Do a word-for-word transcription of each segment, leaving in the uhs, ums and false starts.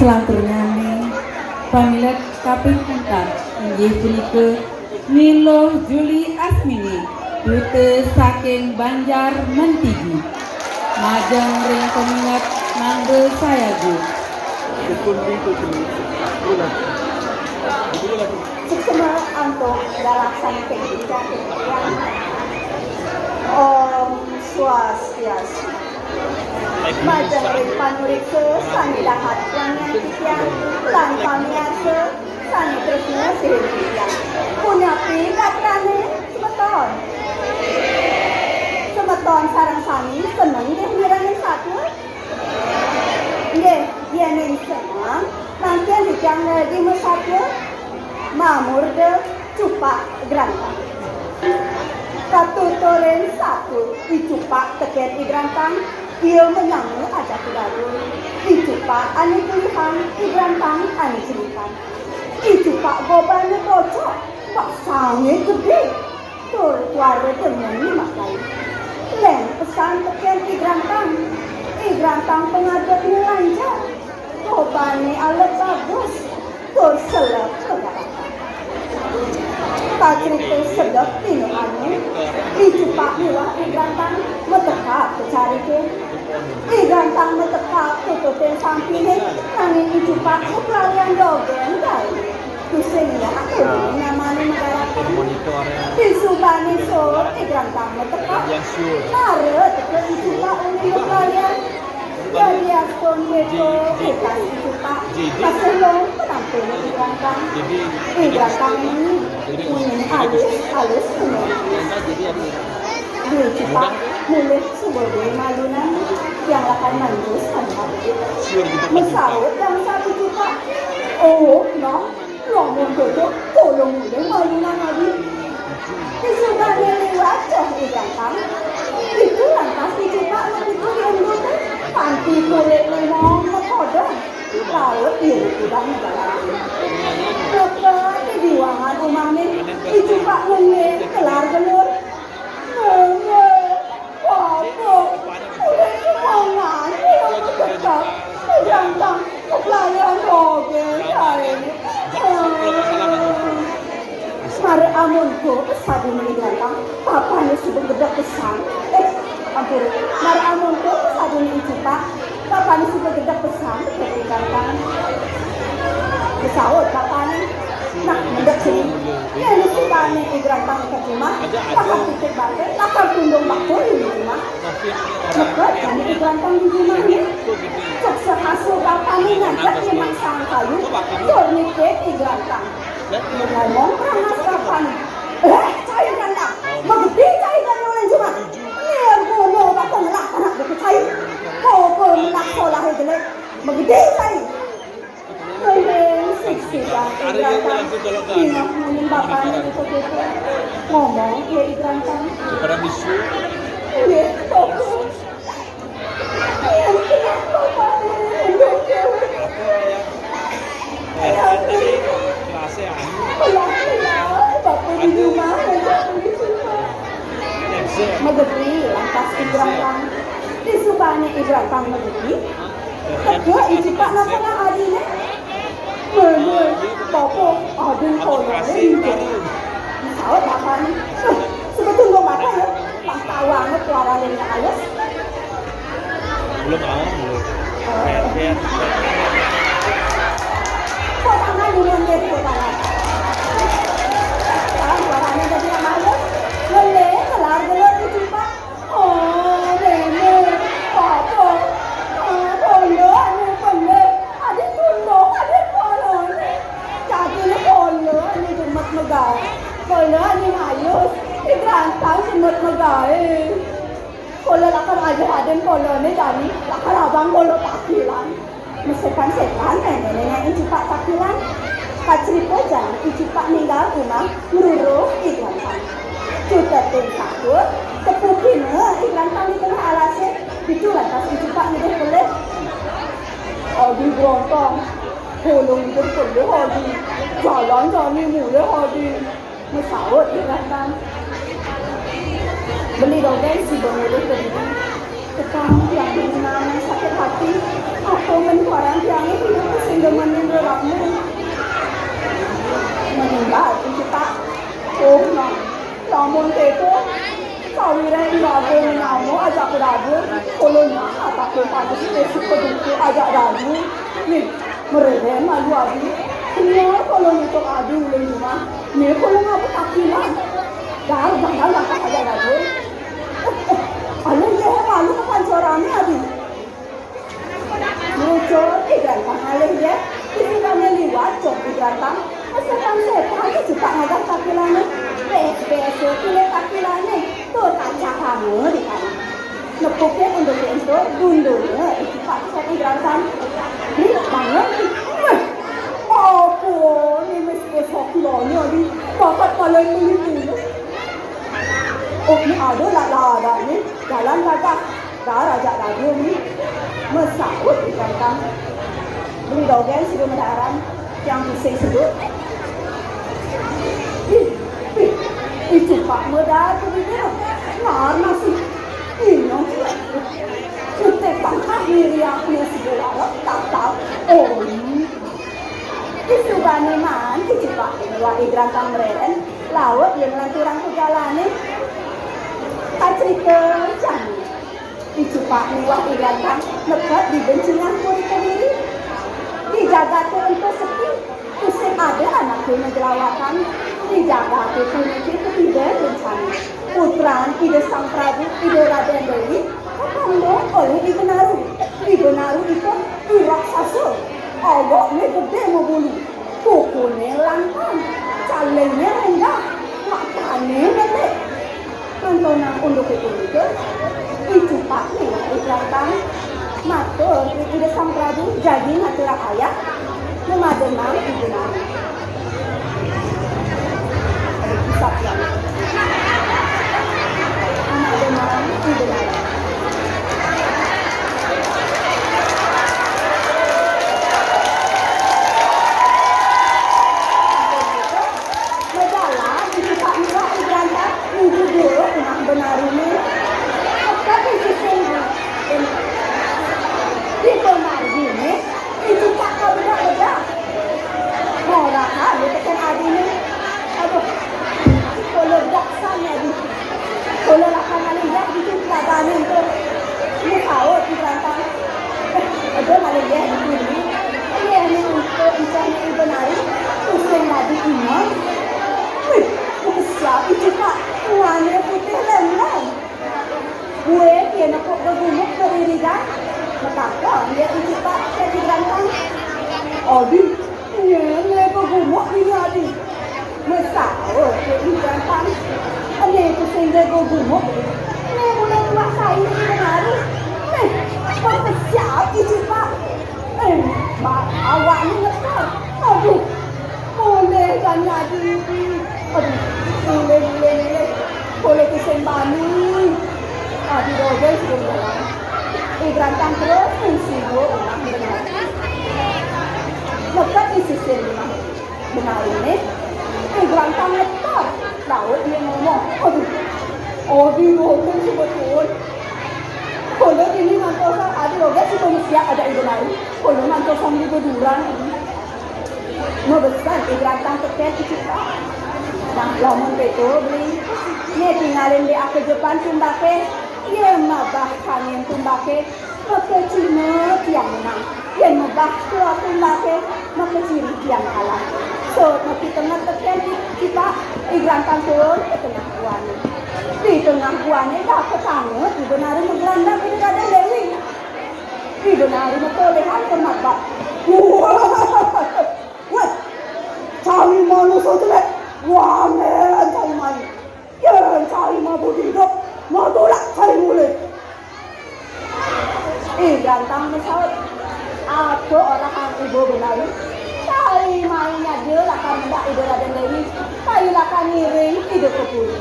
Selanturnyané, pamilet kaping empat inggih punika Ni Luh Juli Asmini, duta saking Banjar Mentigi. Majeng ring pamilet mangda sayaga. Suksma antuk galah sané ping tiga. Om Swastiastu. Majeng ring panuréksa sané dahat wangiang titiang lan pamiarsa sané tresna sihin titiang. Punapi gatrané semeton? Semeton sareng sami seneng nggih mirengang satua? Nggih, yéning seneng, mangkin titiang ngrereh masatua mamurda Cupak Grantang. Katuturin satua I Cupak tekén I Grantang, ia manyama ajaka dadua. I Cupak ané tulihan, I Grantang ané cenitan. I Cupak gobané bocok, basangé gedé, tur tuara demen makai. Lén pesan tekén I Grantang. I Grantang pangadepné lancar. Gobané alep bagus, tur selep kagarakan. Kacrita sedek dina anu, I Cupak miwah I Grantang matekap ka cariké. I Grantang matekap tututin sampiné, nanging I Cupak maplalian dogén gaé. Tusing ya, aku nyamané magarakan. Disubané sore I Grantang matekap. Mara teka I Cupak uli maplalian. Yadiastun kéto, I Cupak masih lung penampun I Grantang. I Grantang munyi, munyi alus, alus munyi. Dua Cupak mulih suba dua malunan, yang lakar mandus tanpa. Masaut dangsané Cupak. Oh, noh, lamun kéto, tulung mulih malunan adi. Disubané liwat joh I Grantang. Ditu lantas I Cupak mapitu di endut, kanti kulitné mong makodong. Laut diri kudang jalan. Teka di diwangan umahné, I Cupak ngengé kelar gelur. Ngengé, bapa, ulih semangan, ulih matekap. I Grantang maplalian dogén gaé. Mara amonto sadina I Grantang, bapané suba gedeg pesan. Eh, ampura. Mara amonto sadina I Cupak, bapané suba gedeg pesan, I Grantang. Masaut bapané, "Nah, mendek sini." Yén subané I Grantang ka jumah, lakar titik bangké, lakar tundung bakul di jumah. Meked jani I Grantang di jumahné. Cek sekasu bapané ngajak nyemak sang kayu, tur nitih I Grantang. Ngomong panas bapané. "Eh, cai Grantang, magedi cai Grantang uli jumah. Liur guna bakul ngelah anak buku cai. Koko menak solahé jelek, magedi cai." Nanging siksikan I Grantang, dingeh munyin bapané buka-buka. Ngomong ia I Grantang. Nggih, Koko. Yén kena bapané, induk déwék. Ayah, belah-belah, bapa di rumah, anak di rumah. Magedi lantas I Grantang. Disubané I Grantang magedi, teka I Cupak nakalin adiné. "Mémé, bapa, adin koloné." Disaut bapané, "Eh, suba tundung bapa ya, pang tawanga tuara lén alus." Belum, ah, belum. Kok tangan dulu, nggih, kok tangan. Sekarang tuaranya jadi yang alus. Leleh, kelar, kelar, I Cupak. Oh, Mémé, Papa, ah, kala anu bener, adi tundung, adi kala anu. Jadiné kala anu jemet megaé. Kala anu mayus, I Grantang jemet megaé. Kala lakar aja adin kalané jani, lakar abang kala takilan. Masepan-sepan nénéné I Cupak takilan. Kacrita jani I Cupak ninggal umah ngruruh I Grantang. Cutetun satua, tepukina I Grantang di tengah alasé. Ditu lantas I Cupak ngidih pelih. "Adi Grantang, kala ngidih pelih, Adi. Jalan jani mulih, Adi." Masaut I Grantang. Beli dogén suba mulih ka diri. Ketang tiang dini naang sakit hati. Apa men kuaran tiangé hidup sing Demen ninggalmu. Meninggal, Ki Cupak. Oh, nah. Lamun kéto, sawiréh iraga namo ajak raga, kula nyak apake pantes ésuk paduka ajak raga. Nih, mrérén malu adi. Nya kula nutup adi ulih jumah. Nih kula ngaba kakilan. Dar, dar, dar, ajak raga. Eh, eh, alah, yé malu kapancorané adi. Mucur, eh, ganteng alih ya. Isi kami liwat, cok di ganteng. Setan-setan, eh, Cupak ngadah kakilané. Bes-bes, eh, kulit kakilané. Tuh, tacak kamu di kanan. Nepukin untuk pintu, gundulnya, eh, Cupak, cok di ganteng. Nih, bangun, nih. Meh, apa nih, mes besok kilané, di bakat paling melipu. Oh, nih ada lah, lah, ada nih. Jalan kagak. Dar ajak raga ni, masaut di ganteng. Beli dogén suba madaran, tiang pusing sedut. Ih, ih, ih, Cupak medar ka bibir, nar nasi. Inyong, utek pangkah miriaknya suba larut, tak tahu. Oh, ih. Ih, subané maan, ih, Cupak miwah I Grantang mrérén, laut ia nglanturang ka galané. Kacrita jani. I Cupak miwah I Grantang neked di Bencingah Puri Kediri. Di jagaté ento sepi, tusing ada anaké majelawatan. Di jagaté puniki katiba bencana. Putran Ida Sang Prabu, Ida Radén Déwi, kakandung olih I Benaru. I Benaru ento I Raksasa. Awakné gedé mabulu. Kukuné lantang, calingné rendah, matané metik. Ngantonang unduké punika, I Cupak miwah I Grantang matur ring Ida Sang Prabu, jagi ngaturang ayah, mamadenang I Benaru. Aduh, pusat banget. Mamadenang I Benaru. Majalan, I Cupak miwah I Grantang nuju duur umah Benariné. Neked di sisin di, di Benariné, I Cupak kabedak-bedak. Morahan ia tekén adiné. Aduh, kula daksan adi. Kula lakar ngalih yéh ditu telagané ento. Masaut I Grantang. Eh, eda ngalih yéh ditu né. Yéhné ento encén I Benari. Tusing dadi iman. Wih, makesiab I Cupak. Muané putih lémlém. Buin ia nepuk gegumuk maririgan. Matakon ia I Cupak ka I Grantang. Adi, nyén gegumuk dini adi? Masaut ia I Grantang. Ené tusing gegumuk. Ené mula tuak sai I Benari. Éh, makesiab I Cupak. Éh, ba-, awakné ngetor. Aduh, mulih jani adi. Aduh, mulih, mulih, mulih. Kula tusing bani. Adi dogén suba jalan. I Grantang terus ngungsi dua umah Benari. Neked di sisin umah Benariné, I Grantang ngetor. Laut ia ngomong, "Aduh, adi dogén suba tuun." Kula dini ngantos adi dogén suba masiat ajak I Benari. Kula ngantos sambil beduran. Mabesen I Grantang tekén I Cupak. Nah, lamun kéto, Beli, né tingalin di akejepan tumbaké, ia mabah kangin tumbaké, maka cima tiang menang. Yén mabah kelod tumbaké, maka ciri tiang kalah. Saut mapitenget tekén I Cupak, I Grantang turun ka tengah guané. Di tengah guané, dapetanga I Benari magelandang Ida Radén Déwi. I Benari matolihan ka mabah. Wah! Wéh, cai manusa celék, wanén cai mai. Yén cai mabudi idup, matulak cai mulih. I Grantang masaut, apa orahang Ida Benari? Cai mai nyadia lakar mendak Ida Radén Déwi, cai lakar ngiring Ida ka puri.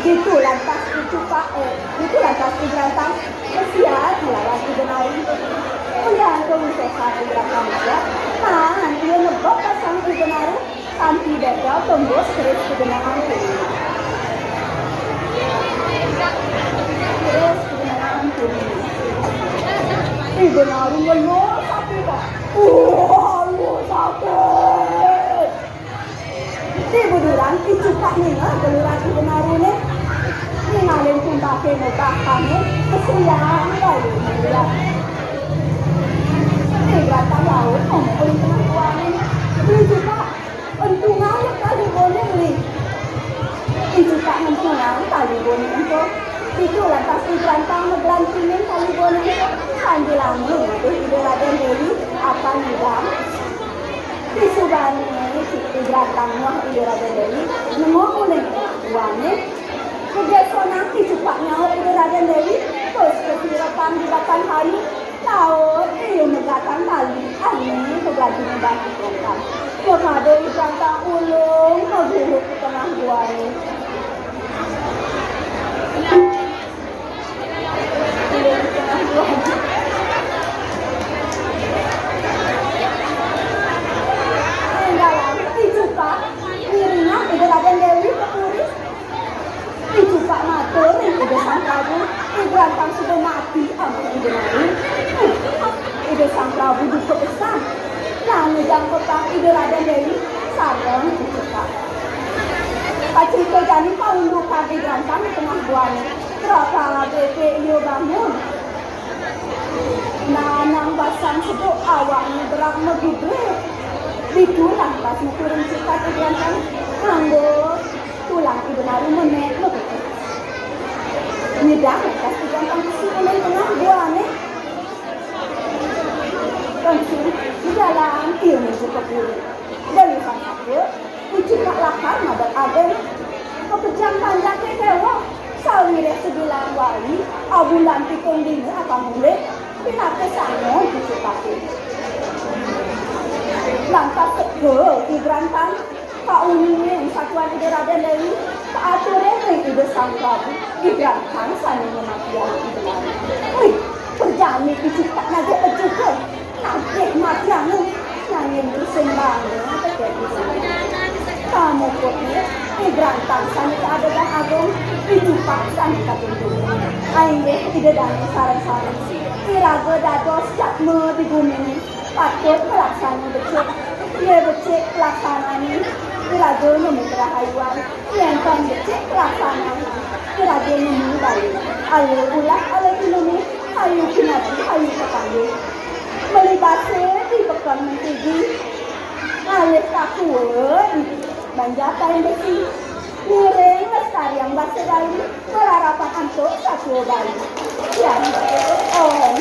Ditu lantas I Cupak, eh, ditu lantas I Grantang masiat nglawan I Benari. Ulian kawisésan I Grantang masiat, maan ia nebak ka sang I Benari kanti bétél tembus keris kagenangan kuning. Keris kagenangan kuning. I Benari ngelur sapu Wah, aduh, sakit. Di buduran, Ki Cupak ningeh geluran Ida Naruné. Ningalin tumbaké mubakané, kesian baé melihat. Di gelatah laut, ngomong ulih tengah guané. Ki Cupak, entungang tali boné, Li. Ki Cupak ngentungang tali boné ento. Ditu lantas Ki Grantang ngeglantinin tali boné ento. Sambilanga ngadih Ida Radén Déwi apan ngidang. Disubané Ki Grantang muah Ida Radén Déwi nemu ulih guané. Kagésonang Ki Cupak nyaut Ida Radén Déwi, terus kesirepan di batang kayu. Laut, ia megatang tali ané maglaju ngedah Ki Grantang. Ia ngada Ki Grantang ulung maguhuk ka tengah guané. Ulung ka tengah guané. Énggalang Ki Cupak ngiringang Ida Radén Déwi ka puri. Ki Cupak matur ring Ida Sang Prabu, Ki Grantang suba mati antuk Ida Naru. Ida Sang Prabu duka pisan. Lan ngejangkepang Ida Radén Déwi sareng Ki Cupak. Pacerita jani paundukan Ki Grantang di tengah guané. Kerapa bébék ia bangun. Nanang basang seduk awakné berag magidré. Ditu lantas nuturin cikat Ki Grantang nganggo tulang Ida Naru menék mageges. Nyidang lantas Ki Grantang besi ulun tengah guané. Langsung jalan ia nuju ka puri. Dalihan apa? Ki Cupak lakar madan agung. Kapejang panjaké kéweh. Sawiréh sabilang wali, abulan pitung dina akan mulih, pinaka sanga Ki Cupaké. Lantas teka Ki Grantang, kauningin satuan Ida Radén Déwi, kaaturin ring Ida Sang Prabu, Ki Grantang sané ngamatiang Ida Naru. Wih, prajani Ki Cupak nagih bejuka. Nagih matiang, nanging tusing bangga tekén Ida. Pamuputné, Ki Grantang sané kaadegang agung, Ki Cupak sané katuntung. Inggih Ida dané sareng-sareng. Iraga dados jadma di guminé, patut malaksana becik. Yén becik pelaksanané, iraga nemu karahayuan. Yén tan becik pelaksanané, iraga nemu bala. Ala ulah, ala tinunas, hayu kinati, hayu kapanggih. Meli basa di peken Mentigi, ngalih kakua di Banjar Payun Besi. Ngiring lestariang basa Bali, malarapan antuk satua Bali. Yan, om.